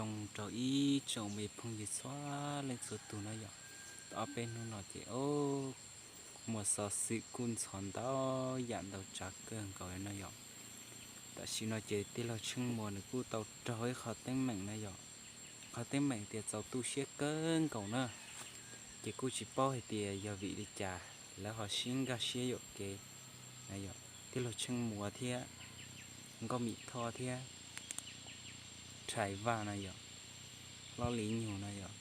Zoo rau ib tsoom me phooj ywg txhua leej txhua tus na yom. Tau ob peb hnub no ces o, muaj xov xwm kuj ntxhov ntau yam ntau tsav kawg nkaus li na yom. Tam sim no ces tij laug Tsheej Muas nws kuj tau raug ib qho teeb meem na yom. Qhov teeb meem tias txaus tu siab kawg nkaus na. Ces kuj tsis paub hais tias yog vim li cas lawv ho sib nkag siab yuam kev na yom. Tij laug Tsheej Muas thiab Nkauj Mim Thoj thiab Rhais Vaj na yom, Hlob Lis Nyug na yom,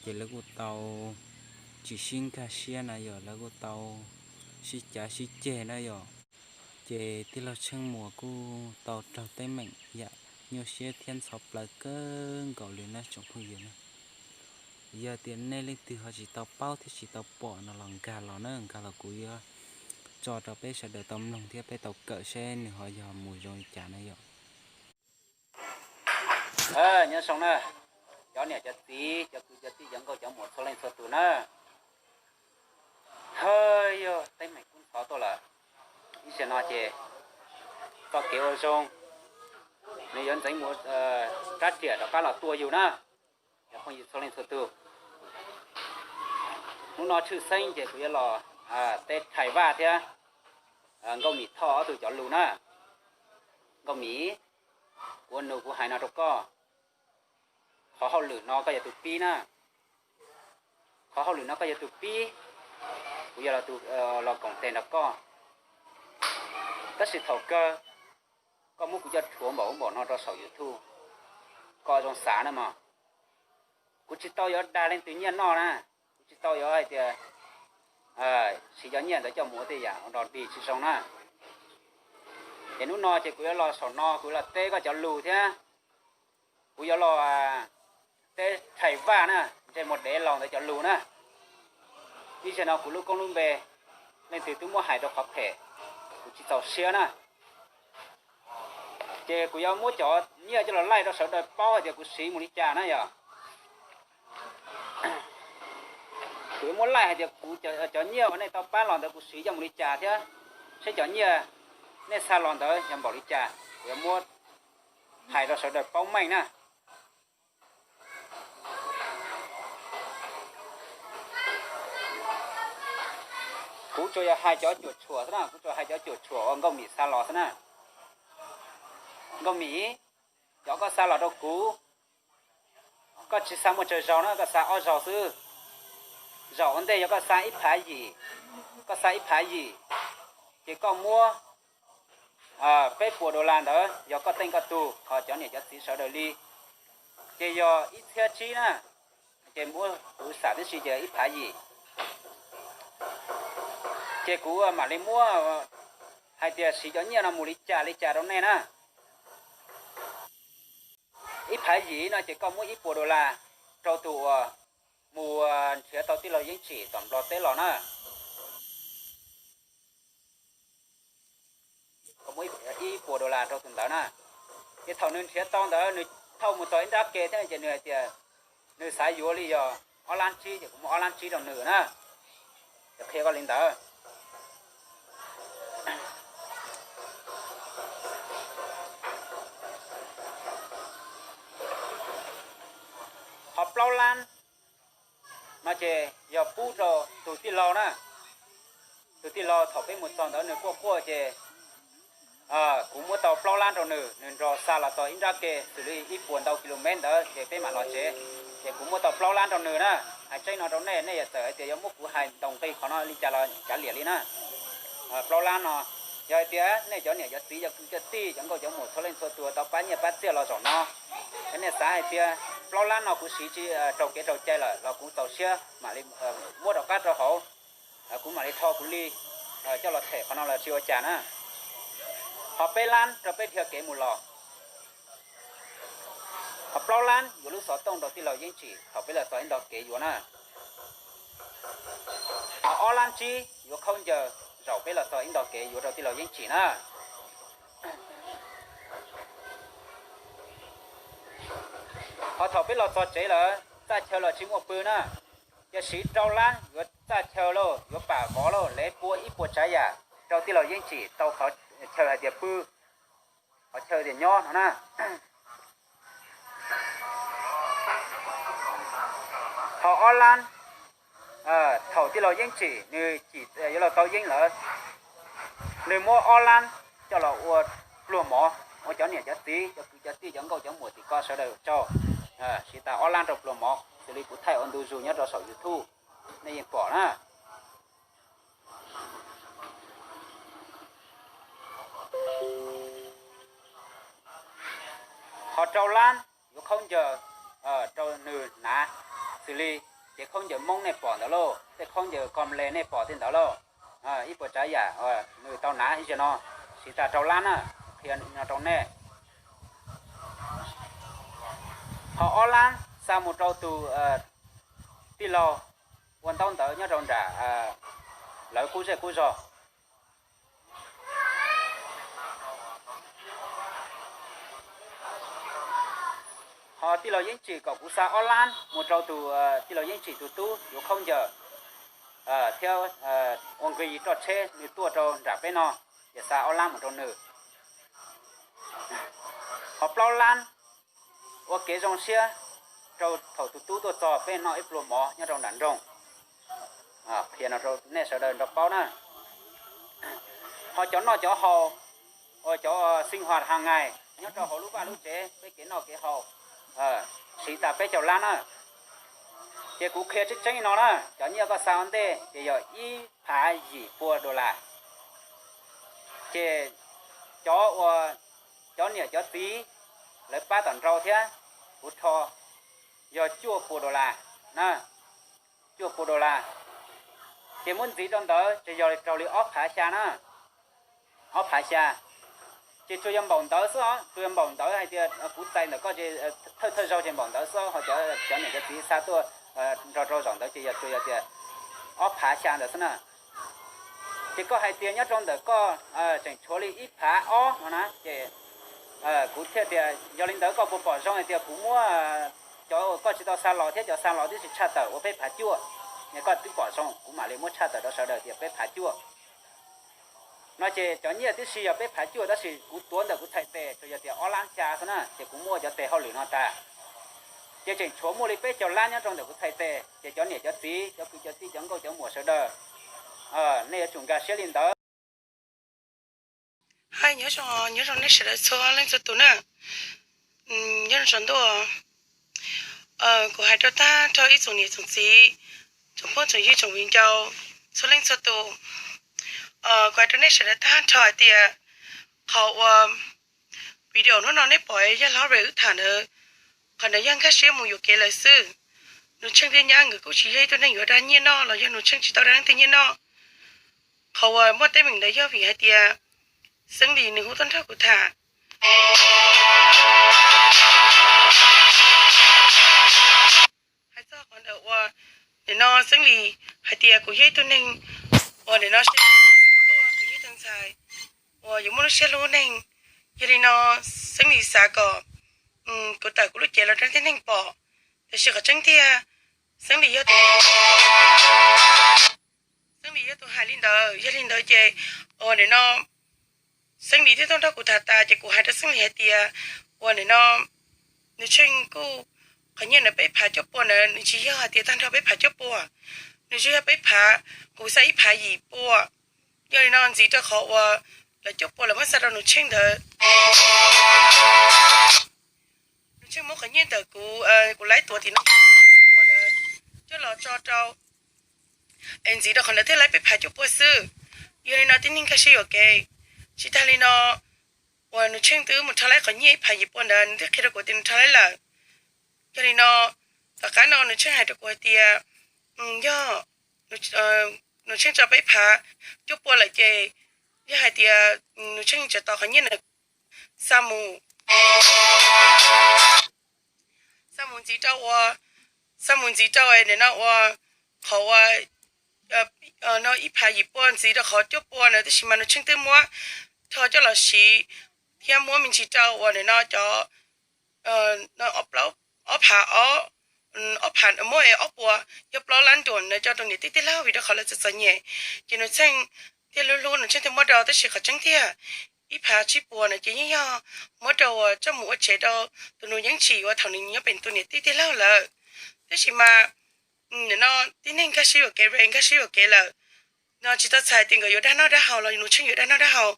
ces lawv kuj tau tsis sib nkag siab na yom, lawv kuj tau sib cav sib ceg na yom. Ces tij laug Tsheej Muas kuj tau raug teeb meem yam nyuaj siab thiab ntxhov plawv kawg nkaus li na tsoom phooj ywg na. Yog tias nej leej twg ho tsis tau paub thiab tsis tau pom no los nkag los na, nkag los kuv yuav tso rau peb sawv daws tau mloog thiab peb tau kawm seb nws ho yog mus zoo li cas na yom. Nyob zoo na, cov niam cov txiv, cov kwv cov tij, cov nkauj cov muam txhua leej txhua tus na. Hawj, yog teeb meem kub ntxhov tuaj lawm. Ib zaug no ces txoj kev ua zoo nws yuav ntxeev mus rab riam rov qab los tua yus na. Cov phooj ywg txhua leej txhua tus, hnub no tshwj xeeb ces kuv yuav los teb Rhais Vaj thiab Nkauj Mim Thoj ob tug cov lus na. Nkauj Mim, kuv ua nus kuv hais no rau koj, qhov hauj lwm no koj yog tus pib na. Qhov hauj lwm no koj yog tus pib, kuv yog los koom tes nrog koj. Tab sis thaum kawg koj muab kuv coj rhuav npaum ub npaum no rau saum YouTube, koj zoo xav na mog. Kuv tsis tau yuav dag leej twg nyiaj noj na, kuv tsis tau yuav hais tias siv cov nyiaj ntawd coj mus ua tej yam ua dog dig tsis zoo na. Ces hnub no ces kuv yuav los saum no kuv yuav los teb koj cov lus thiab kuv yuav los teb Rhais Vaj na, ntsej muag dev laus ntawd cov lus na. Ib zaug no kuv lub koob lub npe leej twg twb muab hais rau qhov phem, kuv tsis txaus siab na. Ces kuv yuav muab cov nyiaj coj los laij rau sawv daws paub hais tias kuv siv mus li cas na yom. Kuv yuav muab laij hais tias kuv cov nyiaj uas nej tau pab los ntawd kuv siv coj mus li cas thiab seb cov nyiaj nej xa los ntawd yog npaum li cas, kuv yuav muab hais rau sawv daws paub meej na. Kuv tsuas yog hais cov cuam tshuam xwb na, kuv tsuas hais cov cuam tshuam uas Nkauj Mim xa los xwb na. Nkauj Mim, cov koj xa los rau kuv, koj tsis xa muaj tsawg zaus na, koj xa ob zaus xwb. Zaum ua ntej yog koj xa ib phav yim, koj xa ib phav yim, ces koj muab peb puas dollar ntawd yog koj teej koj tug, ho cov niam cov txiv sawv daws li, ces yog ib txhiab tsib na. Ces kuv xam tib si ces ib phav yim, ces kuv mam li muab hais tias siv cov nyiaj no mus li cas li cas rau nej na. Ib phav yim no ces koj muab ib puas dollar rau tus uas mus nrhiav tau tij laug Yeeb Tsim tom Nplog teb los na. Koj muab ib puas dollar rau tus ntawd na. Ces thaum nws nrhiav tau ntawd nws thauj mus txog ib nrab ke thiab ces nws hais tias nws xav yuav li yog ob lab tsib, ces kuv muab ob lab tsib rau nws na. Ces qhia koj li ntawd. Ho plaub lab no ces yog pub rau tus tij laug na. Tus tij laug thaum peb mus txog ntawd nws quaj quaj ces kuv muab tau plaub lab rau nws, nws nrog xa los txog ib nrab ke xws li ib puas ntau kilomev ntawd ces peb mam los tsev. Ces kuv muab tau plaub lab rau nws na. Hais tseeb no rau nej, nej yog txawm hais tias yuav muab kuv hais ntaus nqi qhov no li cas los kav liam li na. Plaub lab no, yog hais tias nej cov niam cov txiv cov kwv cov tij cov nkauj cov muam txhua leej txhua tus tau pab nyiaj pab txiaj los zaum no, nej xav hais tias plaub lab no kuv siv tsis raug kev raug cai lawm los kuv txaus siab mam li muab rov qab rau hauv, kuv mam li rho kuv li coj los them qhov no los tsis ua cas na. Ho peb lab rau peb dhia kev mus los. Ho plaub lab yuav lub xov tooj rau tij laug Yeeb Tsim thaum peb los txog ib nto kev yuav na. Ho ob lab tsib yuav khaub ncaws zaum peb los txog ib nto kev yuav rau tij laug Yeeb Tsim na. Ho thaum peb los txog tsev lawm txaj chaw los tsis muaj pw na, yog siv rau lab yuav txaj chaw lauj, yuav pam vov lauj, lev pua ib puas tsav yam rau tij laug Yeeb Tsim tau qhov chaw hais tias pw, qhov chaw tias nyob no na. Tau ob lab, thaum tij laug Yeeb Tsim nws tsim yuav los tau yeeb lawm, nws muab ob lab coj los ua pluag mov, ua cov niam cov txiv, cov kwv cov tij, cov nkauj cov muam tim ko sawv daws tsaug, siv tas ob lab rau pluag mov, xws li kuv thaij ua ntu zus nyob rau saum YouTube, nej yeej pom na. Ho rau lab yuav khaub ncaws rau nws hnav, xws li cev khaub ncaws Hmoob nej pom ntawd lauj, tej khaub ncaws kom le nej pom tej ntawd lauj, ib puas tsav yam nws tau hnav ib zaug no, siv tas rau lab na, qhia no rau nej. Ho ob lab xa mus rau tus tij laug ua ntaub ntawv nyob rau nram lawv qub zej qub zog. Ho tij laug Yeeb Tsim kom kuv xa ob lab mus rau tus tij laug Yeeb Tsim tus tub yuav khaub ncaws thiab ua nqi roj tsheb nws tuaj rau nram peb no, ces xa ob lab mus rau nws. Ho plaub lab ua kev zoo siab rau thaum tus tub tuaj txog peb noj ib pluag mov nyob rau nram nroog. Qhia no rau nej sawv daws nrog paub na. Ho cov noj cov haus, ua cov sinh hoạt hàng ngày nyob rau hauv lub vaj lub tsev, peb kev noj kev haus, siv tas peb caug lab na. Ces kuv qhia tseeb tseeb no na, cov nyiaj koj xa ua ntej ces yog ib phav yim pua dollar. Ces cov uas cov niam cov txiv lawv pab tom nraud thiab kuv rho yog cuaj pua dollar na, cuaj pua dollar. Ces muab ntxiv rau ntawd ces yog raug li ob phav xya na, ob phav xya. Ces tsuas yog npaum ntawd xwb os, tsuas yog npaum ntawd hais tias kuv txais ntawm koj ces thawj thawj zaug ces npaum ntawd xwb, ho cov cov niam cov txiv xa tuaj nrog rau zaum ntawd ces yog tsuas yog tias ob phav xya ntawd xwb na. Ces koj hais tias nyob rau ntawm koj tseem tshuav li ib phav ob no na, ces kuv thiaj tias yog li ntawd koj puas pom zoo hais tias kuv muab cov uas koj tsis tau xa los thiab cov xa los tib si tshaj tawm ua peb phav cuaj, es koj twb pom zoo kuv mam li muab tshaj tawm rau sawv daws tias peb phav cuaj no. Ces cov nyiaj tib si yog peb phav cuaj tab sis kuv tuav ntawm kuv txhais tes tsuas yog tias ob lab xya xwb na, ces kuv muaj cov tes hauj lwm no tas. Ces tseem tshuav muaj li peb caug lab nyob rau ntawm kuv txhais tes, ces cov niam cov txiv, cov kwv cov tij, cov nkauj cov muam sawv daws, nej yuav tsum nkag siab li ntawd. Hais nyob zoo, nyob zoo nej sawv daws txhua leej txhua tus na. Nyob zoo tsaus ntuj, kuv hais rau tag nrho ib tsoom niam tsoom txiv, tsoom phooj tsoom ywg tsoom viv ncaus txhua leej txhua tus. Kuv hais rau nej sawv daws tag nrho hais tias qhov uas video hnub no nej pom yog hlob Ray wb tham ntawd, qhov ntawd yog nkag siab mus yuam kev lawm xwb. Nus Tsheej thiab Nyab nkawd kuj tsis yog ib tug neeg yuav dag nyiaj noj los yog Nus Tsheej tsis tau dag leej twg nyiaj noj. Qhov uas muaj teeb meem ntawd yog vim hais tias Xeeb Lis nws hu tuaj nrog kuv tham. Hais txog qhov ntawd uas nim no Xeeb Lis hais tias kuv yog ib tug neeg uas nim no siab luaj, kuv yog ib tug ntxhais uas yuav muaj lub siab hlub neeg, yog li no Xeeb Lis xav kom kuv tawm kuv lub cev los rau tib neeg pom. Tiam sis qhov tseeb tiag, Xeeb Lis yog tus, Xeeb Lis yog tus hais li ntawd. Yog li ntawd ces uas nim no Xeeb Lis twb tuaj nrog kuv tham tas ces kuv hais rau Xeeb Lis hais tias uas nim no Nus Tsheej kuj, qhov nyiaj ntawd peb phav cuaj pua ntawd nws tsis yog hais tias tag nrho peb phav cuaj pua, nws tsuas yog peb phav, kuv xa ib phav yim pua. Yog li no ntxiv rau qhov uas lawv cuaj pua lawv muab xa rau Nus Tsheej ntawd, Nus Tsheej muab qhov nyiaj ntawm kuv, kuv laib tuav tim no pua ntawd coj los tso rau, es ntxiv rau qhov ntawd thiaj laib peb phav cuaj pua xwb. Yog li no tib neeg nkag siab yuam kev. Tsis tag li no uas Nus Tsheej twb mus rho laib qhov nyiaj ib phav yim pua ntawd nws twb qhia rau kuv tias nws rho laib lawm. Yog li no tom qab no Nus Tsheej hais rau kuv hais tias yog Nus Tsheej tso peb phav cuaj pua lawm ces yog hais tias Nus Tsheej tseem tos qhov nyiaj ntawd xa mus, xa mus ntxiv rau ua, xa mus ntxiv rau nim no ua qhov ua no ib phav yim pua ntxiv rau qhov cuaj pua ntawd tab sis mas Nus Tsheej twb muab rho coj los siv thiab muab me ntsis rau uas nim no cov ob phav ob, ob phav muab es ob pua, yog plaub lab nruas ntawd coj rau niam tij tij laug vim rau qhov lawv txom txom nyem. Ces Nus Tsheej thiaj hlub hlub Nus Tsheej thiaj muab rau tab sis qhov tseeb tiag ib phav tsib pua ntawd ces yeej yog muab rau uas coj mus ua tsev rau tus Nus Yeeb Tsim uas thaum nws nyob pem tus niam tij tij laug lawm. Tab sis mas no tib neeg nkag siab yuam kev, nkag siab yuam kev lawm no tsis tau txhais tias nkawd yuav dag noj dag haus los Nus Tsheej yuav dag noj dag haus.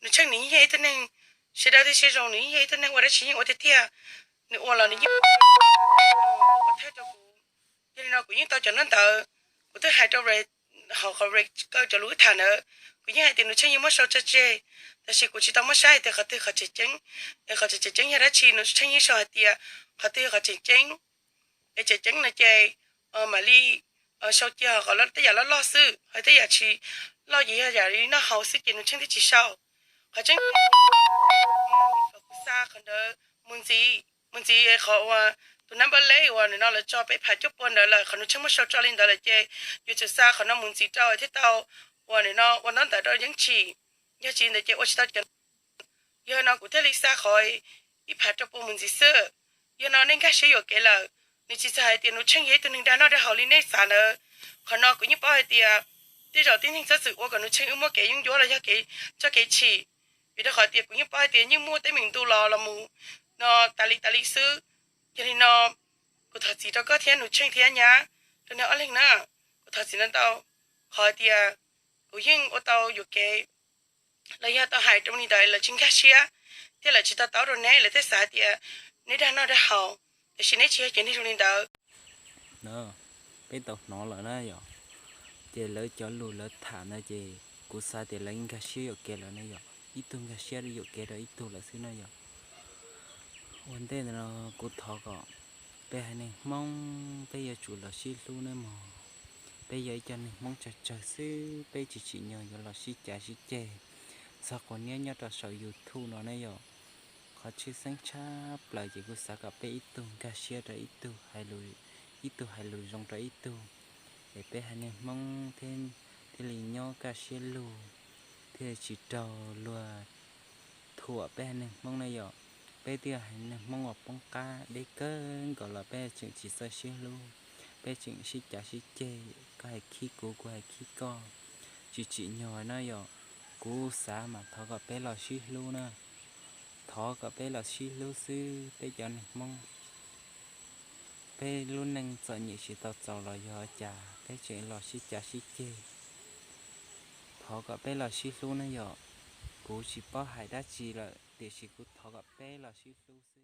Nus Tsheej nws yeej yog ib tug neeg siab dawb thiab siab zoo, nws yeej yog ib tug neeg ua dab tsi yeej ua tiag tiag. Nws ua los nws yeej ua thawj rau kuv. Yog li no kuv yeej tau cov ntaub ntawv, kuv twb hais rau hauv qhov kaw cov lus wb tham ntawd, kuv yeej hais tias Nus Tsheej yeej muab sau tso tseg, tab sis kuv tsis tau muab saib hais tias qhov twg qhov tseem ceeb, es qhov tseem ceeb yog dab tsi. Nus Tsheej yeej sau hais tias qhov twg yog qhov tseem ceeb, es tseem ceeb no ces mam li sau cia, ho tej yam loj loj xwb, ho tej yam tsis loj ces yog yam li noj haus xwb ces Nus Tsheej thiaj tsis sau. Qhov tseeb, kuv xa qhov ntawd mus ntxiv, mus ntxiv qhov uas tus nab npawb leb uas nim no lawv tso peb phav cuaj pua ntawd lawm, qhov Nus Tsheej muab sau tso li ntawd lawm ces yuav tsum xa qhov no mus ntxiv rau thiaj tau uas nim no ua ntaub ntawv rau yeeb tsim. Yog tsis li ntawd ces ua tsis tau cov. Yog no kuv thiaj li xa qhov ib phav rau pua mus ntxiv xwb. Yog no nej nkag siab yuam kev lawm, nws tsis txhais hais tias Nus Tsheej yog ib tug neeg dag noj dag haus li nej xav ntawd. Qhov no kuv yeej paub hais tias tej zaum tib neeg txhob txwm ua kom Nus Tsheej wb muab kev yeeb ncuab los yog kev txoj kev chim, vim rau qhov tias kuv yeej paub hais tias yeej muaj teeb meem ntu los los mus no tas li tas li xwb. Yog li no kuv thov txim rau koj thiab Nus Tsheej thiab nyab, rau nej ob leeg na. Kuv thov txim ntau ntau, qhov hais tias kuv yeej ua tau yuam kev los yog tau hais rau li ntawd lawv tsis nkag siab, thiab lawv tsis to taub rau neb, lawv thiaj xav hais tias neb dag noj dag haus, tiam sis neb tsis yog cov neeg zoo li ntawd. No, peb tau hnov lawm na yom, ces lawv cov lus lawv tham ntawd ces kuv xav tias lawv nkag siab yuam kev lawm na yom, ib tug nkag siab yuam kev rau ib tug lawm xwb na yom. Ua ntej ntawd no kuv thov kom peb haiv neeg Hmoob peb yuav tsum los sib hlub nawb mog. Peb yog ib co neeg Hmoob tsawg tsawg xwb, peb tsis tsim nyog yuav los sib cav sib ceg txog quas niab nyob rau saum YouTube no ne yom. Qhov tshwj xeeb tshaj plaws ces kuv xav kom peb ib tug nkag siab rau ib tug, ib tug hais lus zoo rau ib tug, es peb haiv neeg Hmoob thiaj li nyob kaj siab lug, thiaj li tsis raug luag thuam peb haiv neeg Hmoob na yom. Peb twb yog haiv neeg Hmoob uas poob qab deb kawg nkaus los peb tseem tsis txawj sib hlub, peb tseem sib cav sib ceg, koj hais khib kuv, kuv hais khib koj, tsis tsim nyog na yom. Kuv xav mas thov kom peb los sib hlub na, thov kom peb los sib hlub xwb peb cov neeg Hmoob. Peb lub neej txom nyem tsis tau txaus los yog cas peb tseem los sib cav sib ceg. Thov kom peb los sib hlub na yom. Kuv tsis paub hais dab tsi lawm tiam sis kuv thov kom peb los sib hlub xwb.